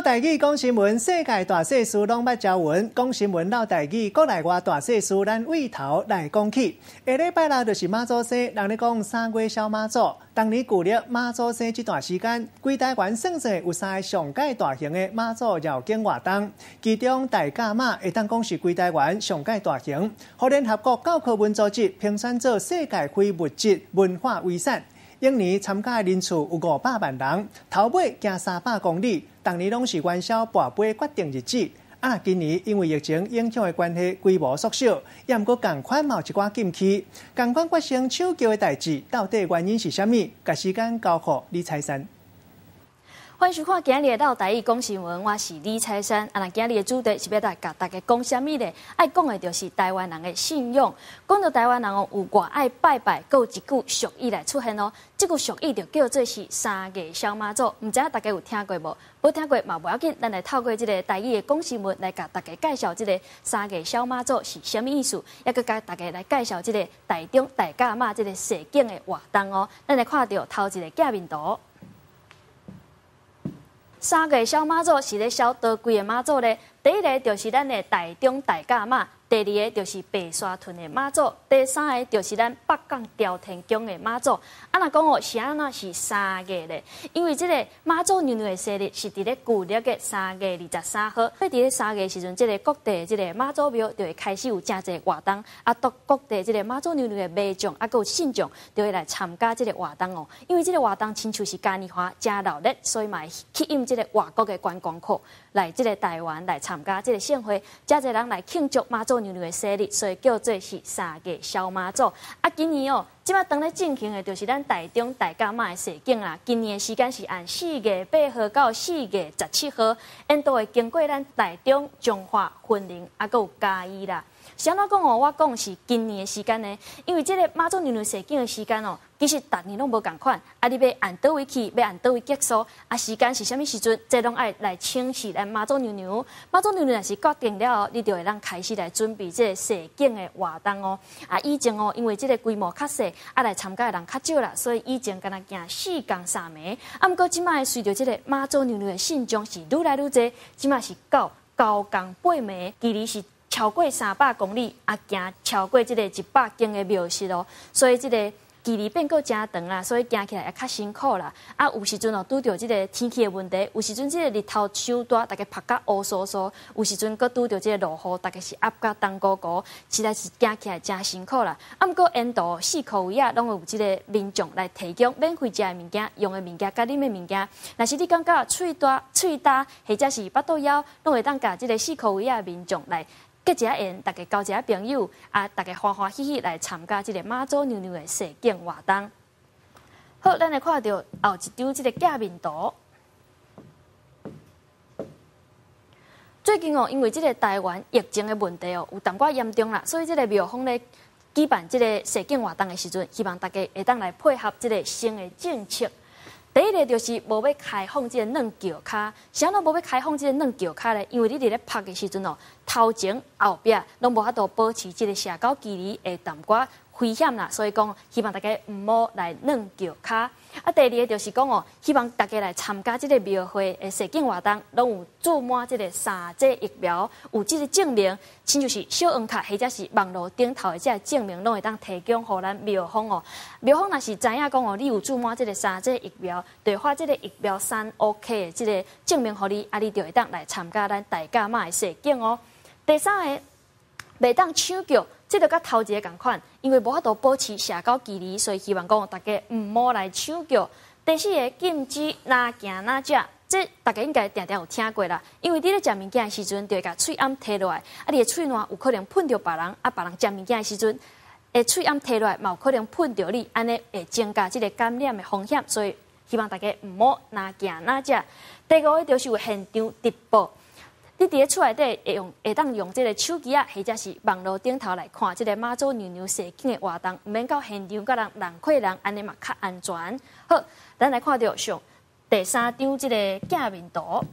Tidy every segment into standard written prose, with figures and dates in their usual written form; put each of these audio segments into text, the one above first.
台語講新聞，世界大細事攏捌朝聞。講新聞嘮台語，國內外大細事，咱對頭來講起。下禮拜六就是媽祖生，人咧講三月痟媽祖。當年舊曆媽祖生這段時間，規台灣算算有三個上蓋大型的媽祖繞境活動，其中大甲媽會當講是規台灣上蓋大型，予聯合國教科文組織評選做世界非物質文化遺產。往年參加的人數有500萬人，頭尾行300公里，逐年攏是元宵跋杯決定日子。啊，今年因為疫情影響的關係，規模縮小，也毋過仝款嘛有一寡禁區，仝款發生搶轎的代誌，到底原因是啥物？共時間交予李彩珊。歡迎收看今日的嘮台語講新聞，我是李彩珊。啊，那今日的主題是欲來共大家講啥物咧？愛講的就是台灣人的信仰。講到台灣人哦，有偌愛拜拜，閣有一句俗語來出現哦。這句俗語就叫做是三月痟媽祖，毋知影大家有聽過無？無聽過嘛無要緊，咱來透過這个台語的講新聞來共大家介紹這个三月痟媽祖是啥物意思，猶閣共大家來介紹這个台中大甲媽這个踅境的活動哦。咱來看著頭一个鏡面圖。三月痟媽祖是咧痟佗幾个媽祖咧？第一个就是咱的台中大甲媽，第二个就是白沙屯的媽祖，第三个就是咱北港朝天宮的媽祖。啊，若講哦，是按怎是三月咧？因為這个媽祖娘娘的生日是佇咧舊曆的3月23號，所以佇咧三月時陣，這个各地這个媽祖廟就會開始有誠濟活動，啊，到各地這个媽祖娘娘的迷眾啊，閣有信眾就會來參加這个活動哦。因為這个活動親像是嘉年華，誠熱鬧，所以嘛會吸引這个外國的觀光客來這个台灣來參加這个盛會，誠濟人來慶祝媽祖娘娘的生日，所以叫做是三月痟媽祖。啊，今年哦，這擺當咧進行的就是咱台中大甲媽的踅境啦。今年的時間是按4月8號到4月17號，沿途會經過咱台中、彰化、雲林，啊，閣有嘉義啦。是按怎講哦？我講是今年的時間呢，因為這个媽祖娘娘踅境的時間哦，其實逐年攏無仝款。啊，你欲按佗位去，欲按佗位結束，啊，時間是啥物時陣？這攏愛來請示咱媽祖娘娘。媽祖娘娘若是決定了後，你就會當開始來準備這个踅境的活動哦。啊，以前哦，因為這个規模較細，啊，來參加的人較少啦，所以以前干焦行四工三暝。啊，毋過這擺隨著這个媽祖娘娘的信眾是愈來愈濟，這擺是到九工八暝，距離是超過300公里，啊，行超過這个100間的廟舍哦，所以這个距離變閣誠長啦，所以行起來也較辛苦啦。啊，有時陣哦，拄著這个天氣的問題，有時陣這个日頭傷大，逐家曝甲烏趖趖；有時陣閣拄著這个落雨，逐家是壓甲重糊糊，實在是行起來誠辛苦啦。啊，毋過沿途四箍圍仔攏會有這个民眾來提供免費食的物件、用的物件、佮啉的物件。若是你感覺喙焦、喙焦或者是腹肚枵，攏會當共這个四箍圍仔的民眾來結一下緣，逐家交一下朋友，啊，逐家歡歡喜喜來參加這个媽祖娘娘的踅境活動。好，咱來看著後一張這个鏡面圖。最近哦，因為這个台灣疫情的問題哦，有淡薄嚴重啦，所以這个廟方咧舉辦這个踅境活動的時陣，希望大家會當來配合這个新的政策。第一个就是無欲開放這个軟轎跤，是按怎無欲開放這个軟轎跤咧？因為你佇咧曝的時陣哦，頭前後壁攏無法度保持這个社交距離，會淡薄危險啦。所以講，希望大家毋好來軟轎跤。啊，第二个就是講哦，希望大家來參加這个廟會的踅境活動，攏有注滿這个三劑疫苗，有這个證明，親像是小黃卡或者是網路頂頭的這个證明，攏會當提供予咱廟方哦。廟方若是知影講哦，你有注滿這个三劑疫苗，就會發這个疫苗三 OK 的這个證明予你，啊，你就會當來參加咱大甲媽的踅境哦。第三个，袂當搶轎。這就佮頭一个仝款，因為無法度保持社交距離，所以希望講大家毋好來搶轎。第四个，禁止若行若食，這大家應該定定有聽過啦。因為你咧食物件的時陣，就會共喙罨提落來，啊，你的喙瀾有可能噴著別人，啊，別人食物件的時陣，的喙罨提落來，嘛有可能噴著你，按呢會增加這个感染的風險，所以希望大家毋好若行若食。第五个就是有現場直播。你佇咧厝內底會用會當用這个手機仔，或者是網路頂頭來看這个媽祖娘娘踅境的活動，毋免到現場佮人人看人，按呢嘛較安全。好，咱來看著上第三張這个鏡面圖。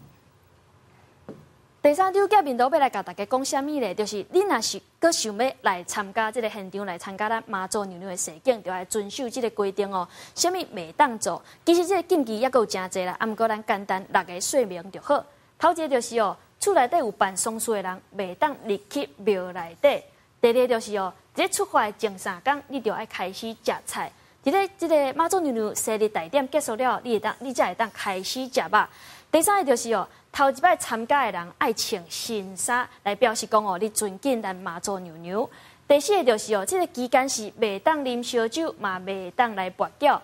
第三張鏡面圖欲來共大家講啥物咧？就是你若是閣想欲來參加這个現場，來參加咱媽祖娘娘的踅境，就愛遵守這个規定哦。啥物袂當做？其實這个禁忌猶閣有誠濟啦，啊，毋過咱簡單六个說明就好。頭一个就是哦，厝內底有辦喪事的人，袂當入去廟內底。第二个就是哦，佇咧出發的前三工，你就愛開始食菜。佇咧這個媽祖娘娘生日大典結束了，你會當你才會當開始食肉。第三个就是哦，頭一擺參加的人愛穿新衫來表示講哦，你尊敬咱媽祖娘娘。第四个就是哦，這個期間是袂當啉燒酒，嘛袂當來跋筊。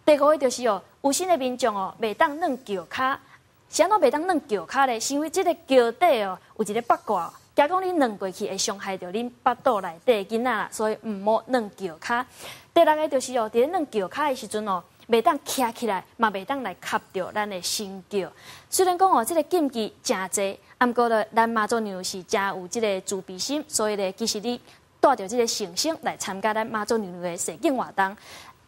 第五个就是哦，有身的民眾哦，袂當軟轎跤。是按怎袂當軟轎跤咧？是因為這個轎底哦有一个八卦，驚講你軟過去會傷害著恁腹肚內底的囡仔啦，所以毋好軟轎跤。第六个就是哦，佇咧軟轎跤的時陣哦，袂當徛起來，嘛袂當來磕著咱的神轎。雖然講哦，這个禁忌誠濟，啊，毋過咧，咱媽祖娘是誠有這个慈悲心，所以咧，其實你帶著這个信心來參加咱媽祖娘娘的踅境活動，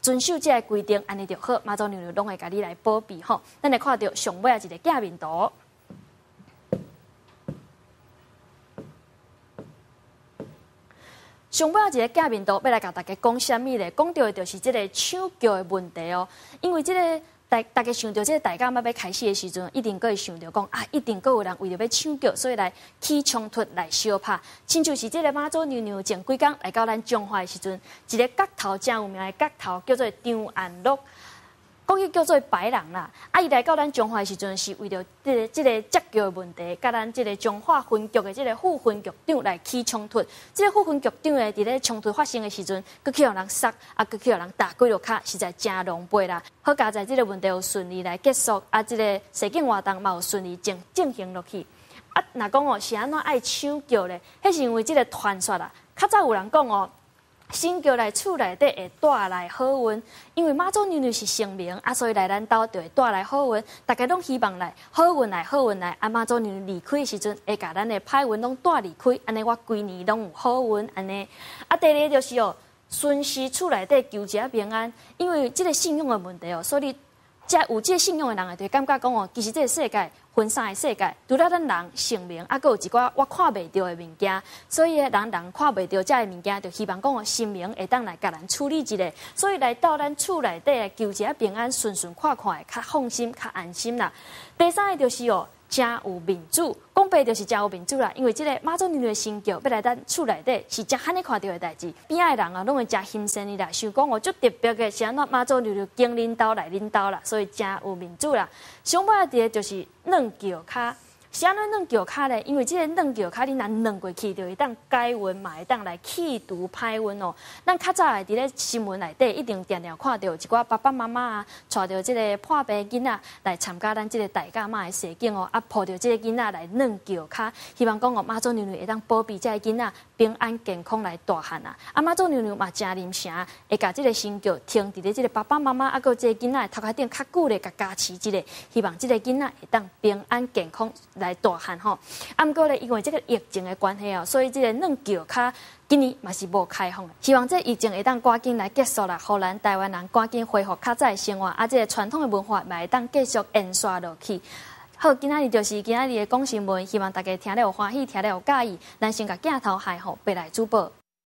遵守這个規定，按呢就好，媽祖娘娘攏會共你來保庇吼。咱來看著上尾仔一个鏡面圖。上尾仔一个鏡面圖欲來共大家講啥物咧？講著的就是這个搶轎的問題哦。因為這个大大家想著這个大甲媽欲開始的時陣，一定閣會想著講啊，一定閣有人為著欲搶轎，所以來起衝突來相拍。親像是這个媽祖娘娘前幾工來到咱彰化的時陣，一个角頭誠有名的角頭叫做張安樂。講伊叫做白人啦，啊，伊來到咱彰化的時陣，是為著這个接轎的問題，佮咱這个彰化分局的這个副分局長來起衝突。這个副分局長的佇咧衝突發生的時陣，閣去予人殺，啊，閣去予人打幾落跤，實在誠狼狽啦。好佳哉，這个問題有順利來結束，啊，這个踅境活動嘛有順利進進行落去。啊，若講哦，是按怎愛搶轎咧？彼是因為這个傳說啦。較早有人講哦，神轎來厝內底會帶來好運，因為媽祖娘娘是神明，啊，所以來咱兜就會帶來好運。大家攏希望來好運來好運來，啊，媽祖娘娘離開的時陣，會共咱的歹運攏帶離開，按呢我規年攏有好運，按呢。啊，第二个就是哦，巡視厝內底求一下平安，因為這个信仰的問題哦，所以這有這个信仰的人會就感覺講哦，其實這个世界分三个世界，除了咱人神明，啊，閣有一寡我看袂著的物件，所以人人看袂著這个物件，就希望講哦，神明會當來共咱處理一下，所以來到咱厝內底來求一下平安，順順看看會較放心、較安心啦。第三个就是哦，誠有面子，講白就是誠有面子啦。因為這个媽祖娘娘的神轎欲來咱厝內底，是誠罕咧看著的代誌。邊仔的人啊，攏會誠欣羨伊啦，想講哦，足特別的，是按怎媽祖娘娘經恁兜來恁兜啦，所以誠有面子啦。上尾一个就是軟轎跤。是按怎軟轎跤咧？因為這个軟轎跤，你若軟過去，就會當解運，嘛會當來去除歹運哦。咱較早會佇咧新聞內底，一定定定看著一寡爸爸媽媽啊，帶著這个破病囡仔來參加咱這个大甲媽的踅境哦，啊，抱著這个囡仔來軟轎跤，希望講哦，媽祖娘娘會當保庇這个囡仔平安健康來大漢啊。啊，媽祖娘娘嘛誠啉城，會共這个神轎停佇咧這个爸爸媽媽啊，閣這个囡仔的頭殼頂較久咧，共加持一下，希望這个囡仔會當平安健康來大漢吼。啊，毋過咧，因為這个疫情的關係哦，所以這个軟轎跤今年嘛是無開放的。希望這個疫情會當趕緊來結束啦，予咱台灣人趕緊恢復較早的生活，啊，這个傳統的文化嘛會當繼續延續落去。好，今仔日就是今仔日的講新聞，希望大家聽了有歡喜，聽了有佮意。咱先共鏡頭還予白來主播。